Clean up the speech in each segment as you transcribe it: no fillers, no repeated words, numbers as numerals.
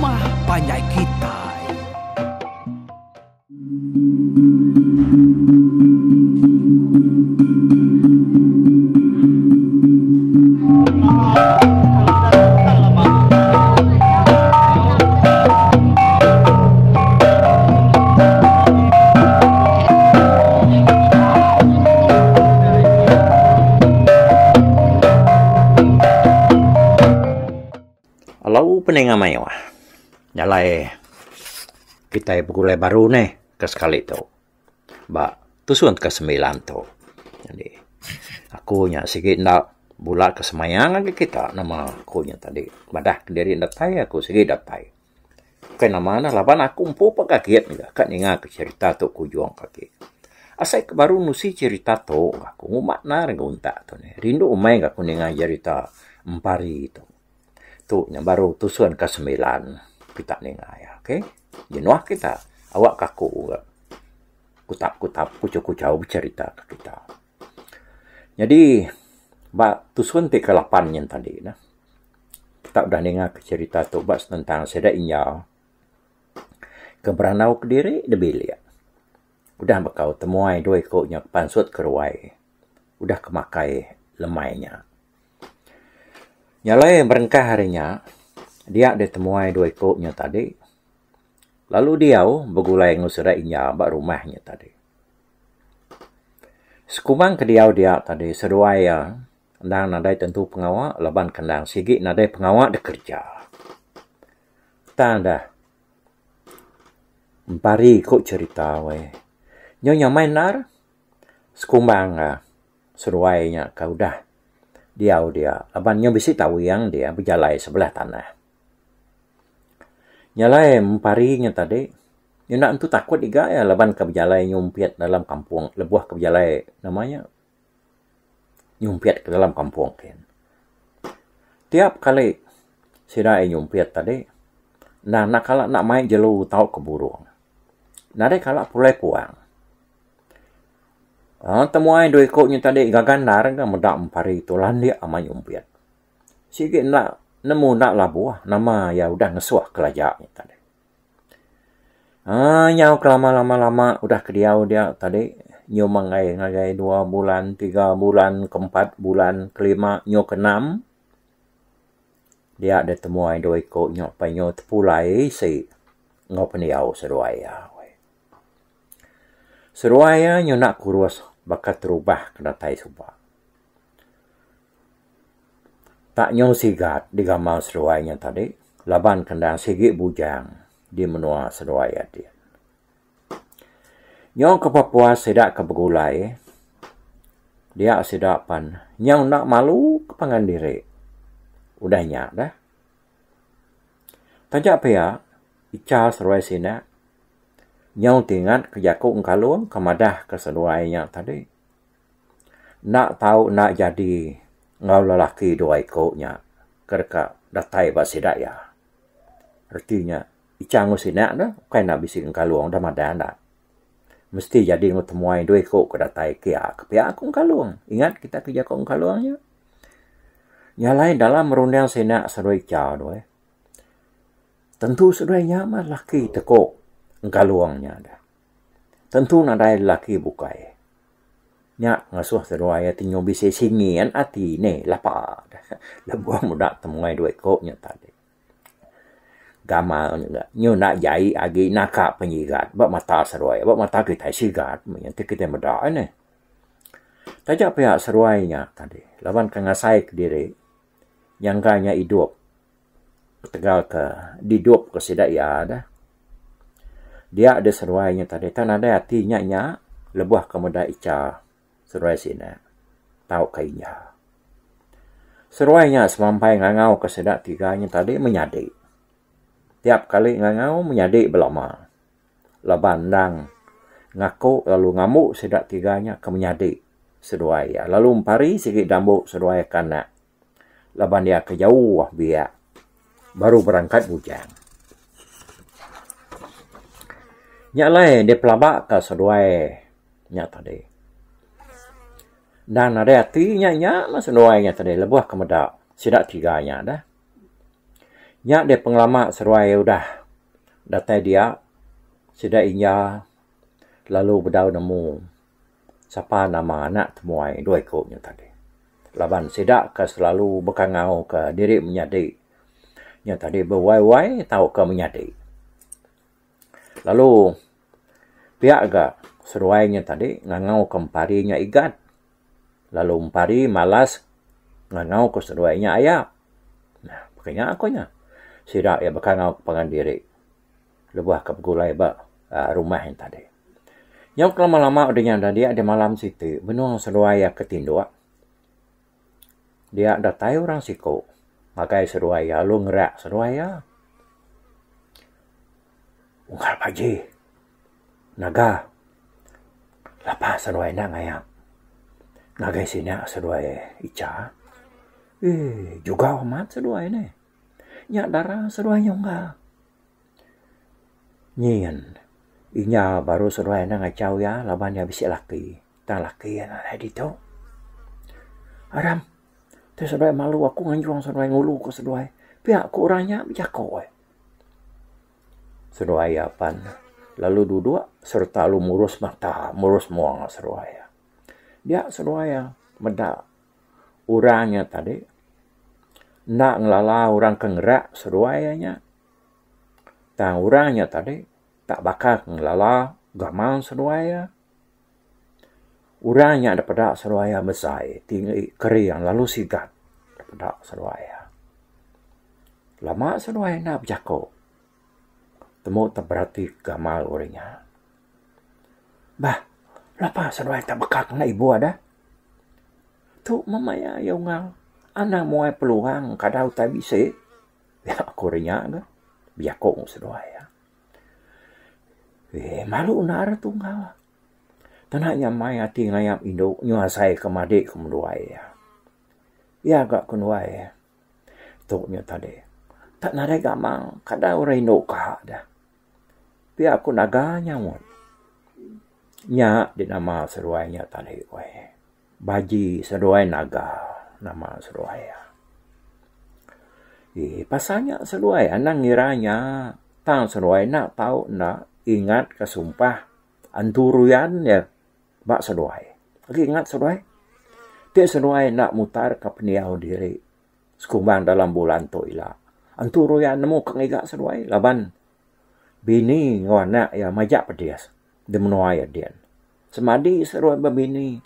rumah panjai kitai. Lalu peninga mayuh jalai kitai begulai baru neh ke sekali tu ba tusun ke semilan tu. Jadi aku nya sigi enda bula ke semaya ngagai kita nama aku nya tadi madah kediri datai aku sigi datai. Bukai nama ne laban aku empu pun gagit mega ka ninga ke cherita tu ke ujung ke agi. Asai ke baru nusi cherita tu aku ngumba endar ga untak tu nih. Rindu meh ga aku ninga cherita empari tu. Tu nya baru tusun ke semilan kita ninga iya okay. Jenuh kita awak ka aku ga kutap kutap kuchau kuchau becherita ke kita. Nyadi ba tusun ti ke lapan nyin tadi ne. Kita udah ninga ke cherita tu ba senentang sida inya ke berandau kediri da bilik. Udah bekau temuai dua iku nya pansut ke ruai udah ke makai lemai nya. Nya alai berengkah ari nya dia deh temuai dua iku nya tadi lalu diau begulai enggau sida inya ba rumah nya tadi. Sekumbang ke diau dia tadi seduai iya. Endang nadai tentu pengawa laban ke endang sigi nadai pengawa dek kereja. Tang dah empari ku cherita weh. Nyau nyamai endar sekumbang uhh seduai nya ke udah diau dia laban nyau bisi tawing dia bejalai sebelah tanah. Nya alai empari nya tadi enda entu takut iga iya laban ke bejalai nyumpit dalam kampung lebuh ke bejalai nama nya. Nyumpit ke dalam kampung ti. Tiap kali sida iya nyumpit tadi endang enda kala enda mai jelu tauka burung. Nadai kala pulai puang. Aaa temuai dua iku nya tadi gaga endar ga meda empari tu landik amai nyumpit. Sigi enda nemu enda labuh nama iya udah ngesuh kelaja nya tadi. Aaa nyau ke lama lama lama udah ke diau dia tadi nyu manggai ngagai dua bulan tiga bulan ke empat bulan ke lima nyu ke enam dia deh temuai dua iku nyu pai nyu tepulai isi enggau pendiau seduai iya. Seduai iya nyu enda kurus baka terubah ke datai suba. Tak nyau sigat digamal seduai nya tadi laban ke endang sigi bujang di menua seduai ati. Nyau ke pepuas sida ke begulai dia sida pan nyau enda malu ke pangan diri udah nya dah. Taja pia icha seduai sida nyau tingat ke jaku engkalung ke madah ke seduai nya tadi. Enda tau enda jadi enggau lelaki dua iku nya ke deka datai ba sida iya. Reti nya icha enggau sida ne ukai enda bisi engkalung da madah enda. Mesti jadi enggau temuai dua iku ke datai kia ke pia ku engkalung. Ingat kita ke jaku engkalung nya. Nya alai dalam runding sida seduai icha tu eh tentu seduai nya mah lelaki teko engkalung nya dah. Tentu nadai lelaki bukai. Nya ngasuh seduai iya ti nyau bisi singin ati ne lapa lebuh meda temuai dua iko nya tadi. Gamal nya nyu enda jai agi naka penyigat ba mata seduai ba mata kitai sigat meh enti kitai meda neh. Taja pia seduai nya tadi laban ke ngasai kediri nyangka nya idup. Ketegal ke didup ke sida iya dah. Dia deh seduai nya tadi tang nadai ati nya nya lebuh ke meda icha seduai sida tauka inya. Seduai nya semampai ngangau ke sida tiga nya tadi menyadi. Tiap kali ngangau menyadi belama laban endang ngaku lalu ngambu sida tiga nya ke menyadi seduai iya lalu empari sigi dambu seduai ke anak. Laban iya ke jauh biak baru berangkat bujang. Nya alai dipelaba ka seduai nya tadi. Endang nadai ati nya nya meh seduai nya tadi lebuh ke meda sida tiga nya dah. Nya deh pengelama seduai udah datai dia sida inya lalu bedau nemu sapa nama anak temuai dua iku nya tadi. Laban sida ke selalu bekangau ke diri menyadi nya tadi bewai-wai tauka menyadi. Lalu pia ga seduai nya tadi ngangau ke empari nya igat. Lalu empari malas ngangau ke seduai nya aya. Nah baka nya ku nya. Sida iya bekangau ke pangan diri lebuh ke begulai ba aaa rumah nya tadi. Nyau ke lama lama udah nya dia di malam siti benung seduai iya ke tinduk dia datai orang siku ngagai seduai iya lalu ngerak seduai iya. Unggal Baji Naga lapa seduai enda ngayap ngagai sida seduai icha eii jugau amat seduai neh. Nya dara seduai nya unggal. Nyin inya baru seduai enda ngachau iya laban iya bisi laki tang laki iya nadai ditu. Aram ti seduai malu aku nganjung seduai ngulu ka seduai pia ku orang nya bejako. Seduai iya pan lalu duduk sereta lalu murus mata murus mua seduai iya. Dia seduai iya meda orang nya tadi enda ngelala orang ke ngerak seduai iya nya. Tang orang nya tadi tak baka ke ngelala gamal seduai iya. Orang nya da peda seduai iya besai tinggi kering lalu sigat da peda seduai iya. Lama seduai enda bejako temu te berati gamal orang nya. Bah lapa seduai tak baka kena ibuh deh. Tu meh maya iya unggal anang muai peluang kada utai bisi pia ku orang nya ga bejako seduai iya. Eee malu enda tunggal. Tana nya mai ati ngayap indu nyuasai ke madi ke menduai iya. Iya ga kenuai. Tu nya tadi. Tak nadai gamang kada orang indu ka deh. Pia ku naga nyaut. Nya dinama seduai nya tadi weh. Baji seduai naga nama seduai iya. Eee pasal nya seduai anang ngira nya tang seduai enda tau enda ingat ka sumpah antu ruyan iya. Ba seduai. Agi ingat seduai. Ti seduai enda mutarka pendiau diri sekumbang dalam bulan tu ila. Antu ruya nemu ke ngiga seduai laban bini enggau anak iya majak pedis di menua iya din. Semadi seduai bebini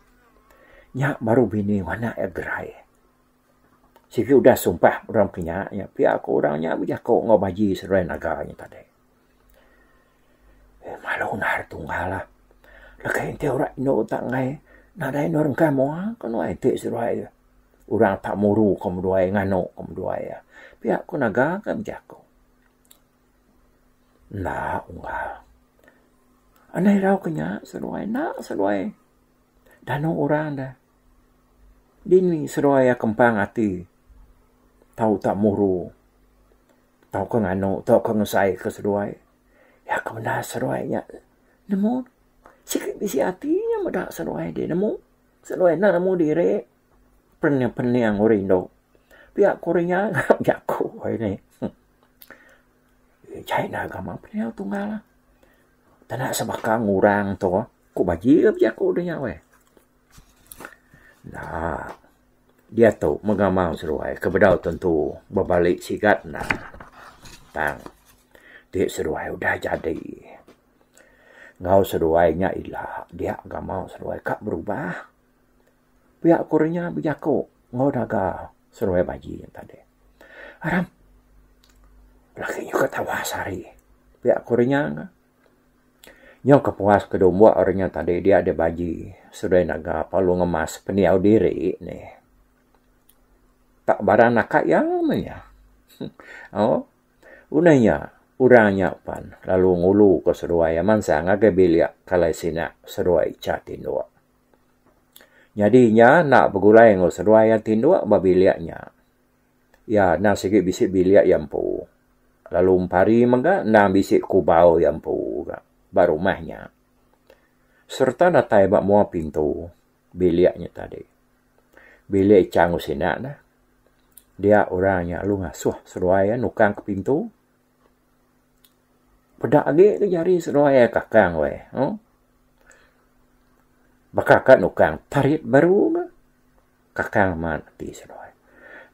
nya baru bini enggau anak iya gerai. Sigi udah sumpah orang ke nya pia ku orang nya bejaku enggau baji seduai naga nya tadi. Malu nahar tunggal lah. Legi enti orang indu tak enggai nadai endur engkah mua ke nuai enti seduai orang tak muru ke menduai nganu ke menduai iya. Pia ku naga ke bejaku. Enda unggal. Anang irau ke nya seduai enda seduai danu orang da. Dini seduai iya kempang ati tau tak muru tauka nganu tauka ngesai ke seduai. Iya ke bendar seduai nya nemu sigi bisi ati nya meda seduai dih nemu. Seduai enda nemu diri pening pening orang indu. Pia ku orang nya jaku ai nih. Jai enda agama pendiau tunggal. Tanda sebaka ngurang tu ku baji bejaku deh nya weh. Enda. Diatu mega mau seduai ke bedau tentu bebali sigat enda. Tang ti seduai udah jadi enggau seduai nya ila dia ga mau seduai ka berubah. Pia ku rinya bejaku enggau daga seduai baji nya tadi. Aram lagi nyukat tawas hari pia ku rinya ga. Nyau ke puas ke dumbok ari nya tadi dia deh baji seduai naga perlu ngemas pendiau diri nih. Tak barang naka iya meh iya. Au udah nya orang nya pan lalu ngulu ke seduai iya mansang ngagai bilik kalai sina seduai icha tindok. Nyadi nya enda begulai enggau seduai iya tindok ba bilik nya. Iya endang sigi bisi bilik iya empu. Lalu empari mega endang bisi kubau iya empu ga ba rumah nya. Sereta datai ba mua pintu bilik nya tadi. Bilik icha enggau sida neh. Dia orang nya lalu ngasuh seduai iya nukang ke pintu. Peda agi ke jari seduai iya kakang weh. Huh? Baka ka nukang tarit baru ke. Kakang amat ati seduai.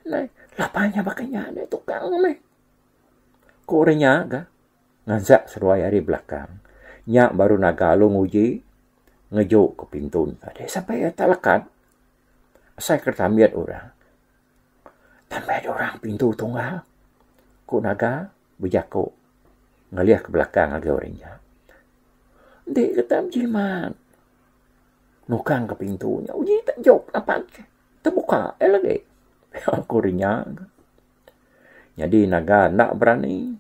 Nai, lapa nya baka nya deh tukang meh. Ku orang nya ga ngansak seduai ari belakang. Nya baru naga lalu nguji ngeju ke pintu nya tadi sampai iya tak lekat. Asai ke tambit orang. Tambit orang pintu tunggal, ku naga bejaku ngalih ke belakang ngagai orang nya. Enti kita bejimat nukang ke pintu nya uji tak jok apan ke tebuka iya lagi. Ku orang nya. Nyadi naga enda berani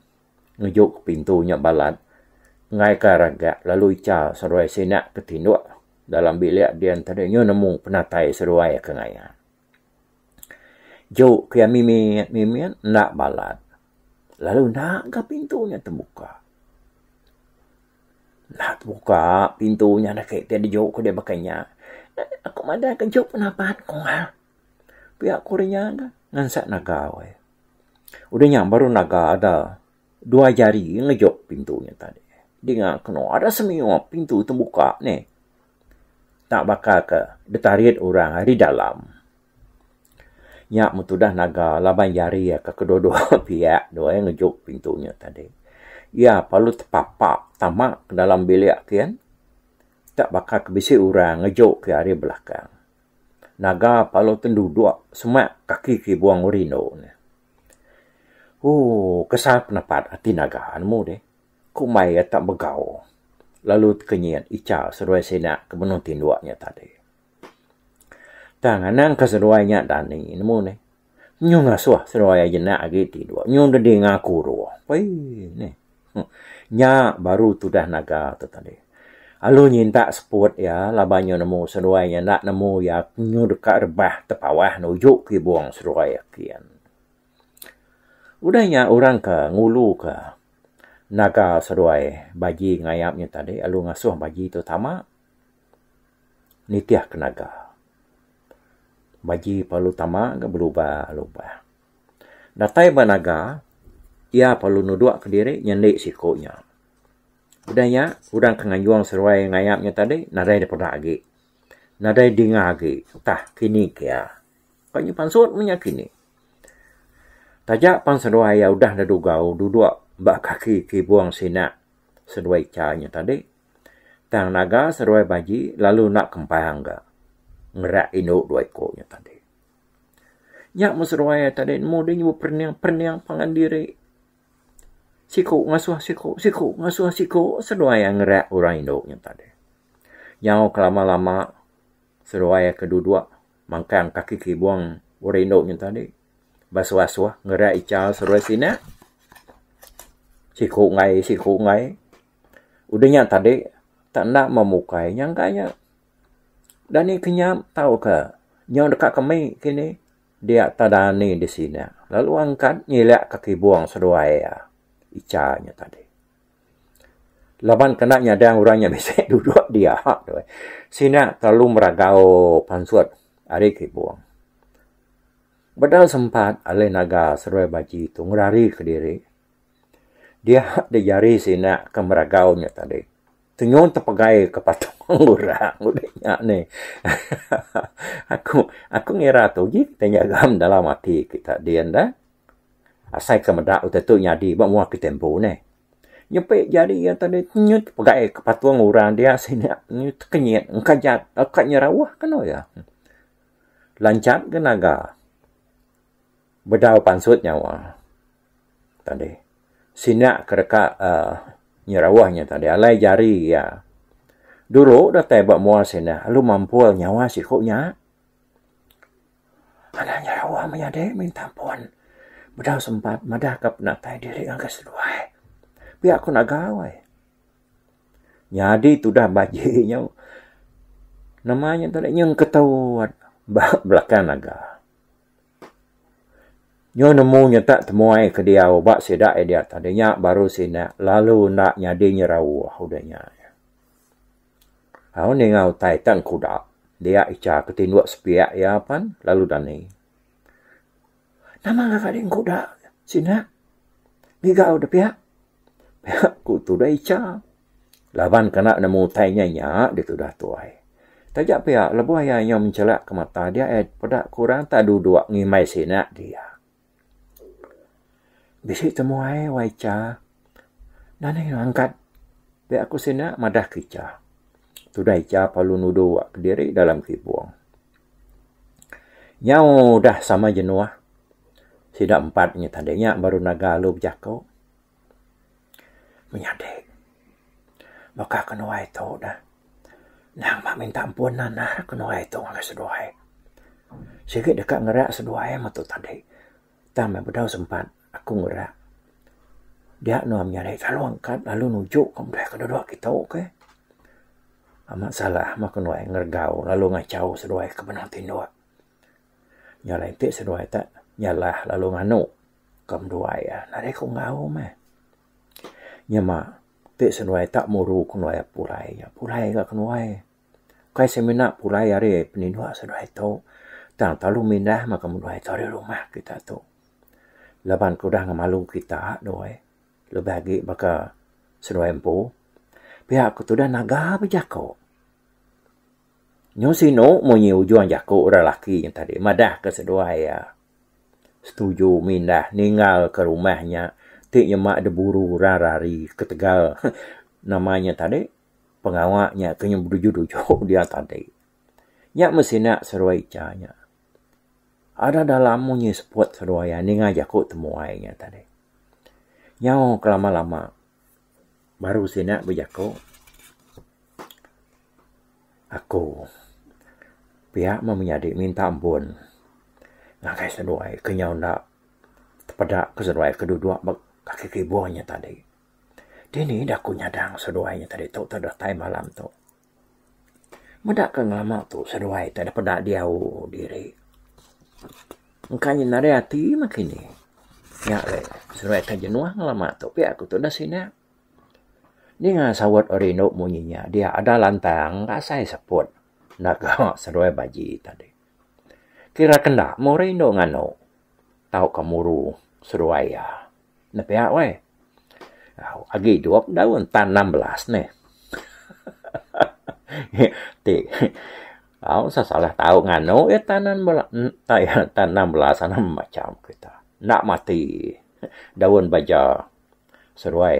ngejuk pintu nya balat enggai ka ragak lalu icha seduai sina ke tinduk dalam bilik din tadi nyu nemu penatai seduai ke ngaya. Juk ke iya mimit mimit enda balat lalu enda ga pintu nya tebuka. Enda tebuka pintu nya deka ti dijuk ku dek baka nya. Aku madah ke juk penapat ku ngaal. Pia ku rinya ga ngansak naga weh. Udah nya baru naga ada dua jari ngejok pintu nya tadi. Dinga keno ada semiup pintu tebuka nih. Tak baka ke ditarit orang ari dalam. Nya meh tudah naga laban jari iya ke kedua-dua piak dua iya ngejok pintu nya tadi. Iya perlu tepapa tama ke dalam bilik kian tak baka ke bisi orang ngejok ke ari belakang. Naga palu tenduduk semak kaki kibung rindu ne. Ooh kesal penepat ati naga nemu deh. Kumbai iya tak begau lalu tekenyit icha seduai sida ke benung tinduk nya tadi. Tang anang ke seduai nya dani nemu deh. Nyu ngasuh seduai iya jenak agi tinduk nyu dedinga kuruh. Pei neh. Nya baru tudah naga tu tadi. Alu nyintak seput iya laban nyu nemu seduai nya enda nemu iya nyu deka rebah tepawah nuju kibung seduai iya kin. Udah nya orang ke ngulu ke naga seduai baji ngayap nya tadi alu ngasuh baji tu tama nitih ke naga. Baji perlu tama ga belubah lubah. Datai ba naga, iya perlu nuduk kediri nyendi siku nya. Udah nya, orang ke nganjung seruai ngayap nya tadi nadai dipeda agi. Nadai dinga agi tah kini ke iya. Pak nya pansut meh nya kini. Taja pan seduai iya udah dedugau duduk ba kaki kibung sina seduai icha nya tadi, tang naga seduai baji lalu enda kempang ga ngerak indu dua iku nya tadi. Nya meh seduai tadi nemu deh nyebut perening-perening pangan diri. Siku ngasuh siku, siku ngasuh siku seduai iya ngerak orang indu nya tadi. Nyau kelama-lama seduai ke duduk mangkang kaki kibung orang indu nya tadi basuh-asuh ngerak icha seduai sina. Siku enggai, siku enggai. Udah nya tadi tak enda memukai nyangka nya. Dani kenyap tauka nyau deka kemi kini dia ta dani di sina lalu angkat nyilak ka kibung seduai iya icha nya tadi. Laban kena nyadang orang nya bisi duduk dia sina terlalu meragau pansut ari kibung. Bedau sempat alai naga seduai baji tu ngerari kediri dia jari sina ke meragau nya tadi. Tengung tepegai ke patung orang udah nya nih. Aku aku ngira tu uji kita nyagam dalam ati kita din dah. Asai ke meda utai tu nyadi ba mua kita empu neh. Nyepi jari iya tadi nyut tepegai ke patung orang dia sida nyut tekenyit engkajat ka nyerauh kenu iya. Lanchat ga naga bedau pansut nyawa. Tadi. Sina ke deka uhh nyerauh nya tadi alai jari iya. Dulu datai ba mua sina lalu mampul nyawa siku nya. Anang nyerauh menyadi minta ampun. Bedau sempat madah ka penatai diri ngagai seduai. Pia ku naga weh. Nyadi tudah baji nya nama nya tadi nyengketut ba belakang naga. Nyu nemu nyata temuai ke diau ba sida iya dia tadi nya baru sida lalu enda nyadi nyerauh udah nya. Au ninga utai te engkuda dia icha ke tinduk sepiak iya pan lalu dani. Nama ngaga dek engkuda sina ngiga udah pia. Pia ku tudah Icha. Laban kena nemu utai nya nya ditudah tuai. Taja pia lebuh iya nyau menchelak ke mata dia eh peda ke orang tak duduk ngimbai sina dia. Bisi temuai wai Icha. Nadai angkat pia ku sina madah ke Icha. Tudah Icha perlu nudu kediri dalam kibung. Nyau udah sama jenuh sida empat nya tadi nya baru naga lalu bejaku. Menyadi baka kenuai tu dah nang ba minta ampun anah kenuai tu ngagai seduai. Sigi deka ngerak seduai meh tu tadi tang meh bedau sempat aku ngerak. Dia nuan menyadi lalu angkat lalu nuju ka mudai ke duduk kitu ke. Amat salah meh kenuai ngeregau lalu ngachau seduai ke benung tinduk. Nya alai enti seduai te nyalah lalu nganu ka menduai iya nadai ku enggau meh. Nyema ti seduai tak muru kenuai pulai nya pulai ga kenuai. Ukai semina pulai ari peninduk seduai tu tang telalu mindah meh ka menduai tu ari rumah kita tu. Laban ke udah ngemalu kita doi lebih agi baka seduai empu pia ku tudah naga bejaku. Nyau sinu munyi ujung jaku orang laki nya tadi madah ke seduai iya setuju mindah ninggal ke rumah nya ti nyema diburu orang rari ketegal nama nya tadi pengawa nya ke nyau beduju-duju dia tadi. Nya meh sina seduai icha nya. Ada dalam munyi seput seduai iya ninga jaku temuai nya tadi. Nyau kelama-lama baru sina bejaku. Aku pia meh menyadi minta ampun ngagai seduai ke nyau enda tepeda ke seduai ke duduk ba kaki kibung nya tadi. Dini da aku nyadang seduai nya tadi tu datai malam tu. Meda ke ngelama tu seduai ti peda diau diri. Engka nya nadai ati meh kini. Nya alai seduai ti jenuh ngelama tu pia ku tudah sida. Ninga saut rindu munyi nya dia ada lantang asai seput enda ga seduai baji tadi. Kira ke enda meh orang indu nganu tauka muru seduai iya. Ne pia weh. Agi idup daun tan 16 neh. Ti au salah tau nganu iya tan 16 anang macam kita. Enda mati daun baja. Seruai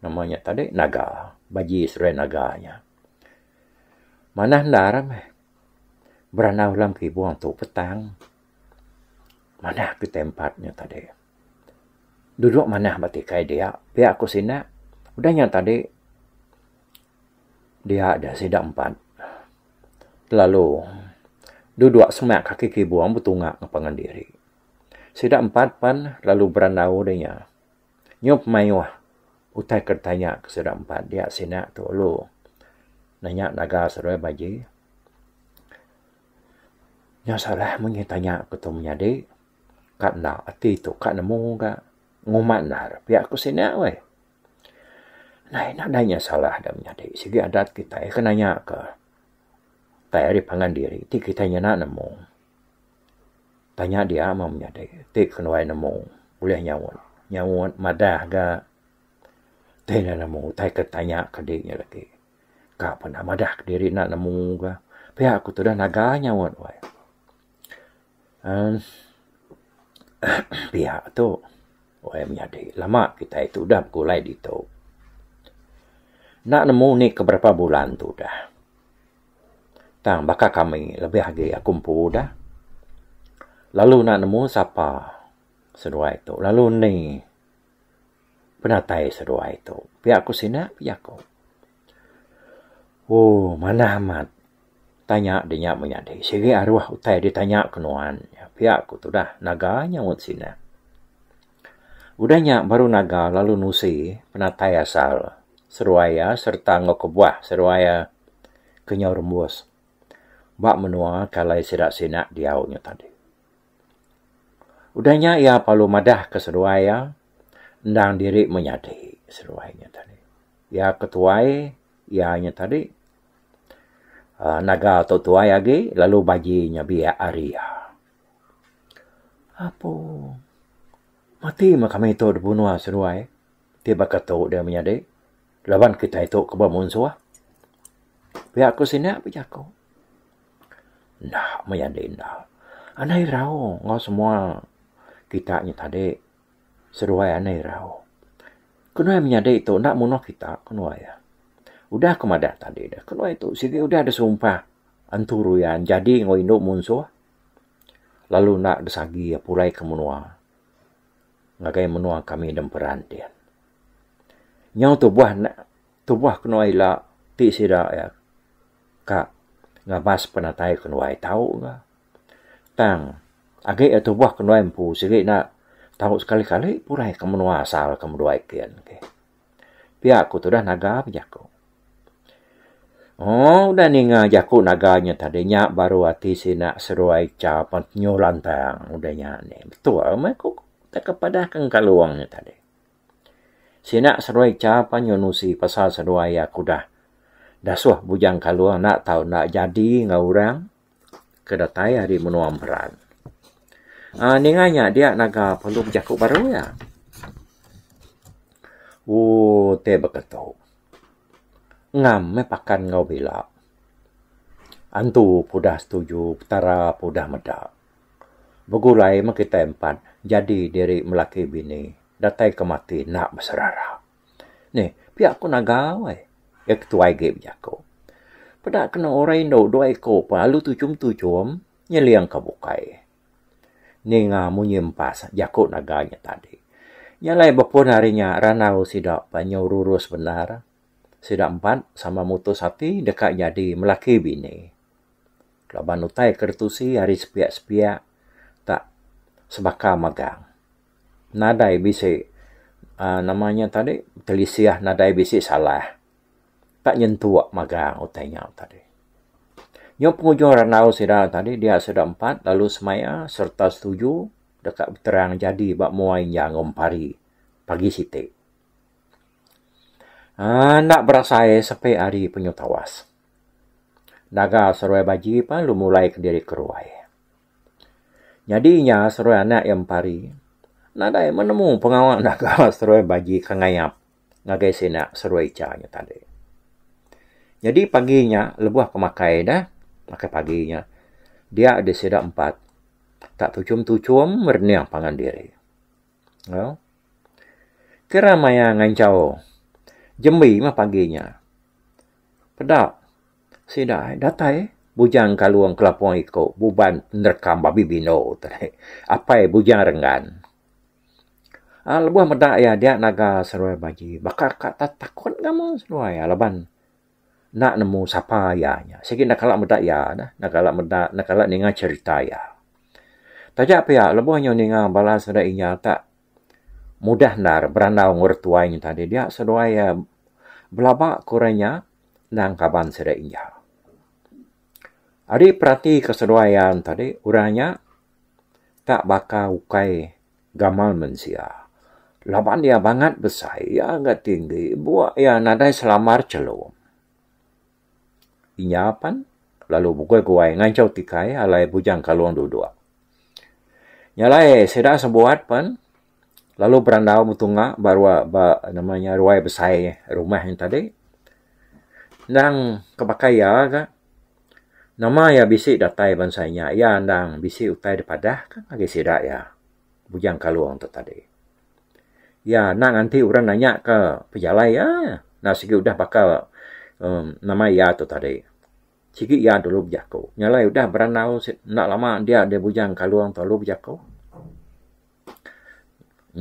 nama nya tadi naga baji seruai naga nya. Manah endar meh berandau dalam kibung tu petang manah kitai empat nya tadi. Duduk manah ba tikai dia pia ku sida udah nya tadi dia da sida empat lalu duduk semak kaki kibung betunga ngan pangan diri. Sida empat pan lalu berandau da iya. Nyup mayuh utai ke ditanya ke sida empat dia sina tu lalu nanya naga seduai baji. Nya salah munyi tanya ku tu menyadi ka enda ati tu ka nemu ga ngumba endar pia ku sina weh. Nai nadai nya salah da menyadi sigi adat kitai ke nanya ke tai ari pangan diri ti kitai nyana nemu. Tanya dia meh menyadi ti kenuai nemu ulih nyaut. Nyaut madah ga ti ne nemu utai ke tanya ke di nya lagi. Ka pun madah kediri enda nemu ga. Pia ku tudah naga nyaut weh. Uhh pia tu weh menyadi lama kitai tu udah begulai ditu. Enda nemu ni ke berapa bulan tu udah. Tang baka kami lebih agi aku empu dah. Lalu enda nemu sapa seduai tu lalu ni penatai seduai tu. Pia ku sina pia ku. Ooh manah amat tanya dinya menyadi sigi aruh utai ditanya ke nuan pia ku tudah naga nyaut sina. Udah nya baru naga lalu nusi penatai asal seduai iya sereta enggau kebuah seduai iya. Ke nyau rembus ba menua ke alai sida sina diau nya tadi. Udah nya iya perlu madah ke seduai iya endang diri menyadi seduai nya tadi. Iya ke tuai iya nya tadi uhh naga tu tuai agi lalu baji nya biak ari iya. Apu. Mati meh kami tu dibunuh seduai ti baka tu deh menyadi laban kitai tu ke bemunsuh. Pia ku sida bejaku. Enda menyadi enda. Anang irau enggau semua kita nya tadi seduai anang irau. Kenuai menyadi tu enda munuh kita kenuai iya. Udah ku madah tadi deh kenuai tu sigi udah disumpah antu ruyan jadi enggau indu munsuh lalu enda disagi iya pulai ke menua ngagai menua kami da emperan din. Nyau tubuh ne tubuh kenuai ila ti sida iya ka ngabas penatai kenuai tau ga. Tang agi iya tubuh kenuai empu sigi enda tau sekali kali pulai ke menua asal ke menua ikin. Pia ku tudah naga bejaku. Ooh udah ninga jaku naga nya tadi nya baru ati sina seduai cha nyu lantang udah nya nih. Betul meh ku teka padah ke engkalung nya tadi. Sina seduai cha pan nyu nusi pasal seduai iya ke udah dasuh Bujang Kalung enda tau enda jadi enggau orang ke datai ari menua Emperan. Aaa ninga nya dia naga perlu bejaku baru iya. Ooh ti baka tu. Ngam meh pakan enggau bila. Antu pun udah setuju, Petara pun udah meda. Begulai meh kitai empat jadi diri melaki bini datai ke mati enda beserara. Nih pia ku naga weh iya ketuai agi bejaku. Peda kenu orang indu dua iku pun alu tuchum-tuchum nyeling ke bukai. Ninga munyi empas jaku naga nya tadi. Nya alai bepun hari nya randau sida panyu rurus bendar. Sida empat sama mutus ati deka nyadi melaki bini. Laban utai ke ditusi ari sepiak-sepiak tak sebaka magang. Nadai bisi uhh nama nya tadi telisih nadai bisi salah. Tak nyentuk magang utai nya tadi. Nyau pengujung randau sida tadi dia sida empat lalu semaya sereta setuju deka beterang jadi ba mua injang enggau empari pagi siti. Aaa enda berasai sepi hari penyu tawas. Naga seruai baji pan lalu mulai kediri ke ruai. Nyadi inya seruai anak iya empari nadai menemu pengawa naga seruai baji ke ngayap. ngagai sina seruai icha nya tadi. Nyadi pagi nya lebuh ke makai dah, makai pagi nya dia deh sida empat tak tuchum-tuchum merening pangan diri. Au. Kira maya nganchau jembi meh pagi nya. Peda sida datai Bujang Kalung Kelapung Iko buban nerekam babi bino tadi. Apai Bujang Renggan. Aaa lebuh meda iya dia naga seduai baji baka ka takut ngamu seduai iya laban enda nemu sapa iya nya. Sigi enda kala meda iya neh enda kala meda enda kala ninga cherita iya. Taja pia lebuh nyu ninga bala sida inya tak mudah endar berandau enggau orang tuai nya tadi dia seduai iya belaba ke orang nya endang kaban sida inya. Ari perati ke seduai iya tadi orang nya tak baka ukai gamal mensia. Laban iya bangat besai, iya ga tinggi, buk iya nadai selambar chelum. Inya pan lalu begui-guai nganchau tikai alai Bujang Kalong duduk. Nya alai sida sebuat pan lalu berandau betunga ba ruai ba nama nya ruai besai rumah nya tadi. Endang ke baka iya ga Nama iya bisi datai bansa inya, iya endang bisi utai dipadah ka ngagai sida iya, Bujang Kalong tu tadi. Iya enda nganti orang nanya ka pejalai iya, enda sigi udah baka uhh nama iya tu tadi. Sigi iya dulu bejaku. Nya alai udah berandau enda lama dia deh Bujang Kalong tu lalu bejaku.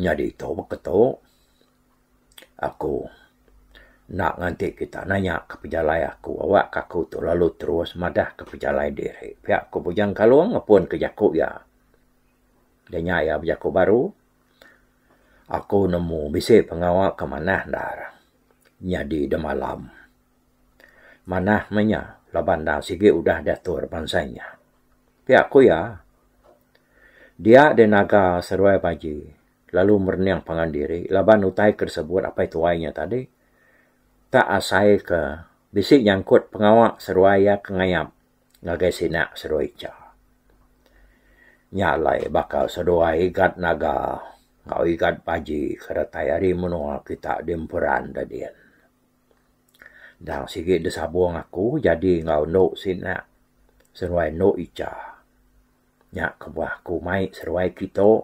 Nyadi tu baka tu. Aku enda nganti kita nanya ke pejalai aku awak ke aku tu lalu terus madah ke pejalai diri. Pia ku Bujang Kalong ngepun ke jaku iya. Udah nya iya bejaku baru, aku nemu bisi pengawa ke manah endar nyadi demalam. Manah meh nya laban enda sigi udah diatur bansa inya. Pia ku iya, dia deh naga seduai baji. lalu merening pangan diri laban utai ke disebut apai tuai nya tadi tak asai ke bisi nyangkut pengawa seduai iya ke ngayap ngagai sina seduai icha. Nya alai baka seduai Igat Naga enggau Igat Baji ke datai ari menua kita di Emperan da din. Endang sigi disabung aku jadi enggau endu sina seduai endu Icha. Nya kebuah aku mai seduai kitu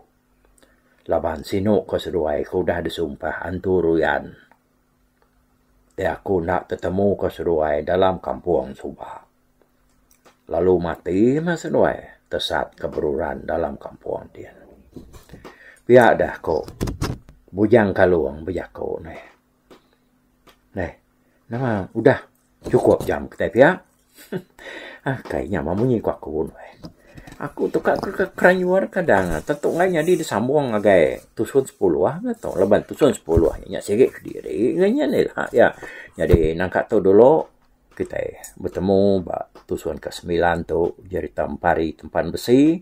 laban sinu ke seduai ke udah disumpah Antu Ruyan. Ti aku enda tetemu ke seduai dalam kampung suba. Lalu mati meh seduai tesat ke beruran dalam kampung din. Pia deh ku Bujang Kalong bejaku neh. Neh, nama udah chukup jam kitai pia. Akai nya mah munyi ku aku neh. Aku tu ka keranjur kadang tentu enggai nyadi disambung ngagai tusun sepuluh meh tu laban tusun sepuluh nya sigi kediri ga nya ila iya. Nyadi nangka tu dulu kitai betemu ba tusun ke semilan tu jerita Empari Tempan Besi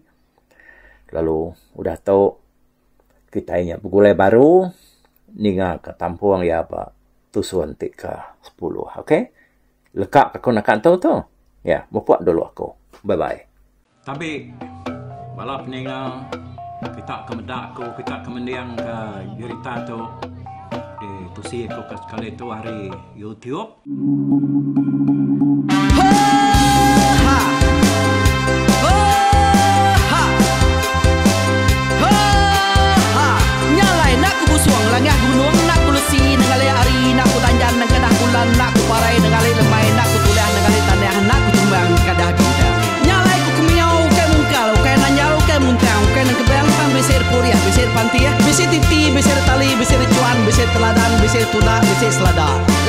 lalu udah tu kitai nya begulai baru ninga ka tampung iya ba tusun ti ke sepuluh ok. Leka aku naka entu tu. Ya mupuk dulu aku. Bye bye. Tabi bala peninga kita ke meda aku kita ke mending ka jerita tu di tusi aku ke sekali tu ari YouTube.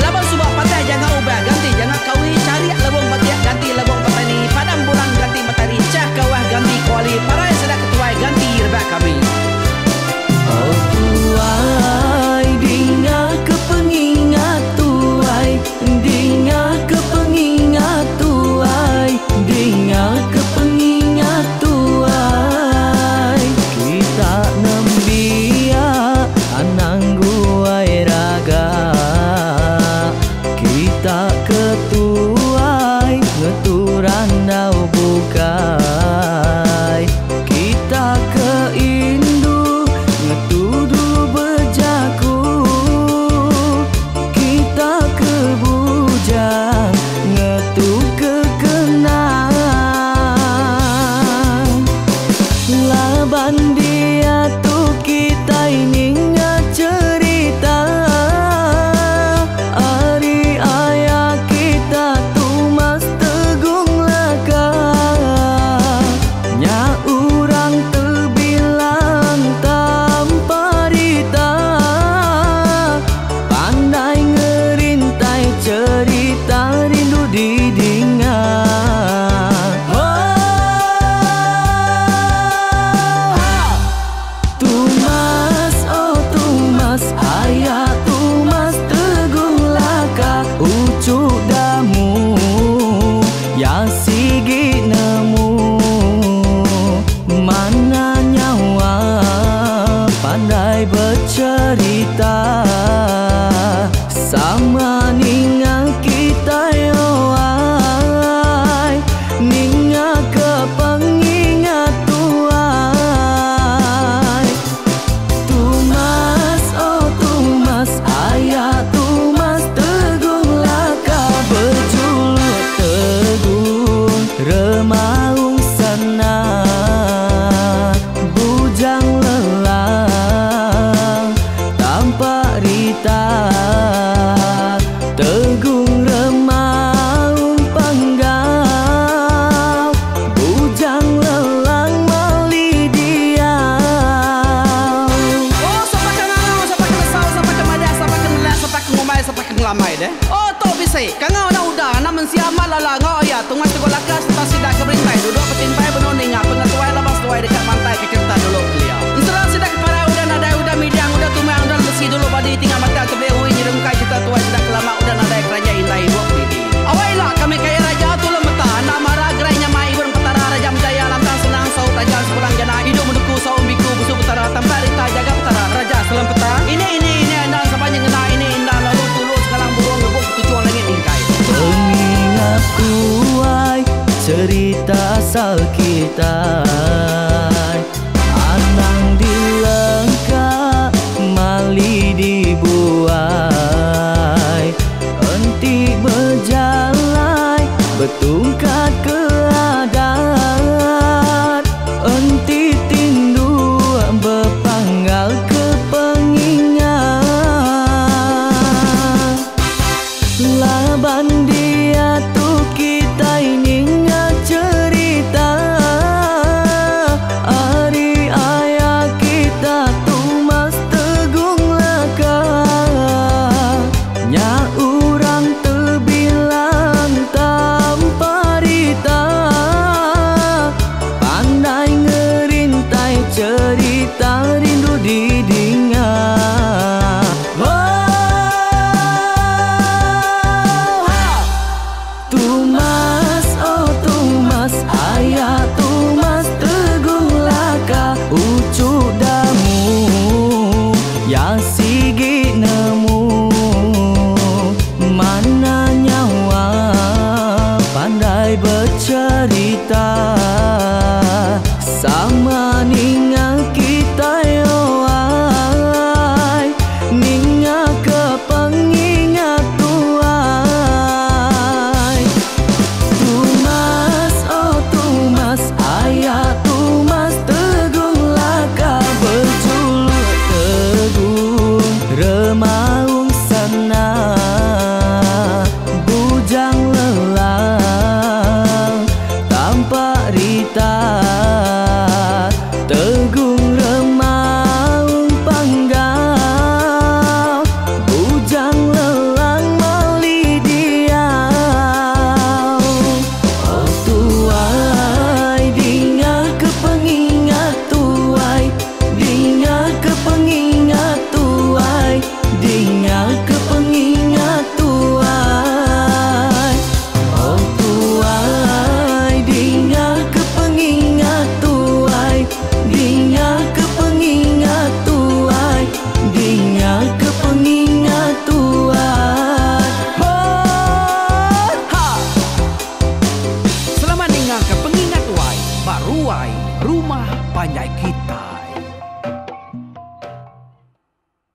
Laban suba patah janga ubah ganti janga kawi charik lebong batik ganti lebong petani padam bulan ganti matari chah kawah ganti kuali parai sida ketuai ganti rebak kami. Oh tuai dinga ke pengingat tuai dinga ke pengingat tuai dinga ke pengingat tuai kita nembiak anang guai raga kita ke tuai ngetu randau bukai kita ke indu ngetu dulu bejaku kita ke bujang ngetu ke kenang laban diatu kitai ninga cherita ari aya kita Tumas Tegung Laka nya orang tebilang tanpa rita pandai ngerintai cherita rindu didinga. Tumas oh Tumas aya Tumas Tegung Laka uchu damu ya sigi nemu mana nyawa pandai becerita sama ninga kitai oh ai ninga ke pengingat tuai Tumas oh Tumas aya Tumas Tegung Laka bejuluk Tegung Remaung Sana Bujang Lelang Tampak Rita Tegung Remaung Panggau Bujang Lelang Mali Diau. Oh sapa ke ngangau sapa ke nesau sapa ke madah sapa ke nelak sapa ke ngumbai sapa ke ngelamai deh. Oh tu bisi kangau anak uda anak mensia amat lala enggau aya tungai tegok laka sereta sida ke berintai duduk betimpai benung ninga pengetuai laban seduai deka mantai ke kereta dulu kelia. Ensera sida ke parai udah nadai udah midang udah tumang udah lesi dulu badi tinggal batang tebing ui nyerungkai cerita tuai sida ke lama udah nadai keranjai indai ibuk didi. Awai ila kami kaya raja tulung meta anak mara gerai nyamai ibun petara raja menjaya lantang senang saut raja sepulang jana idup menuku saum biku busu petara tampak rita jaga petara raja selam peta ini ini ini endang sapa nyengena ini indah lalu tulu sekalang burung ngebuk ketuchung langit mingkai. Pengingat tuai. Ya.